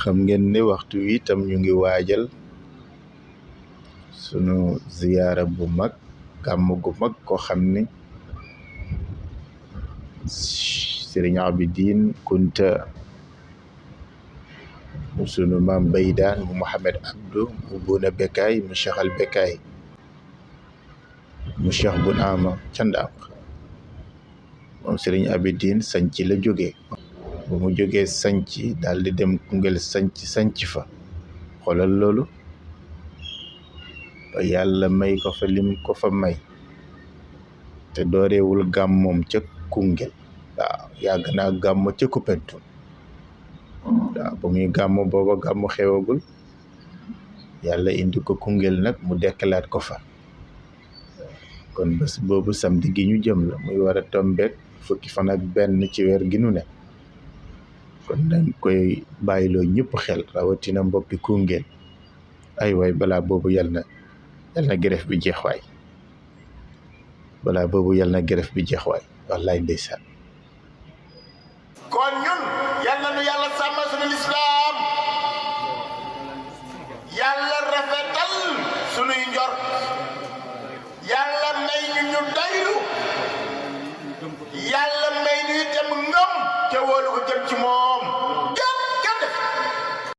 xam ngeen ne waxtu wi itam ñu ngi waajal sunu ziyaara bu mag gàmm gu mag koo xam ni Sëriñ Abidin Kunta mu sunu maam Baydaan mu Mohamed Abdou mu Buna Bekkaay mu Cheikh al Bekkaay mu Cheikh Bun Ama ca Ndànk moom Sëriñ Abidin sanc la jóge bu mu jógee sanc daal di dem Koungheul sanc fa xoolal loolu ba yàlla may ko fa lim ko fa may te dooreewul gàmmoom ca Koungheul waaw yàgg naa gàmmo ca Koupentoum waaw ba muy gàmmo booba gàmmu xewagul yàlla indi ko Koungheul nag mu dekkalaat ko fa kon bés boobu samedi gi ñu jëm la muy war a tombeek fukki fan ak benn ci weer gi nu ne kon dañ koy bàyyiloo ñëpp xel rawatina mbokki Koungheul ay waay balaa boobu yal na greffe bi jeex waay balaa boobu yal na greffe bi jeex waay wallaay ndeysaan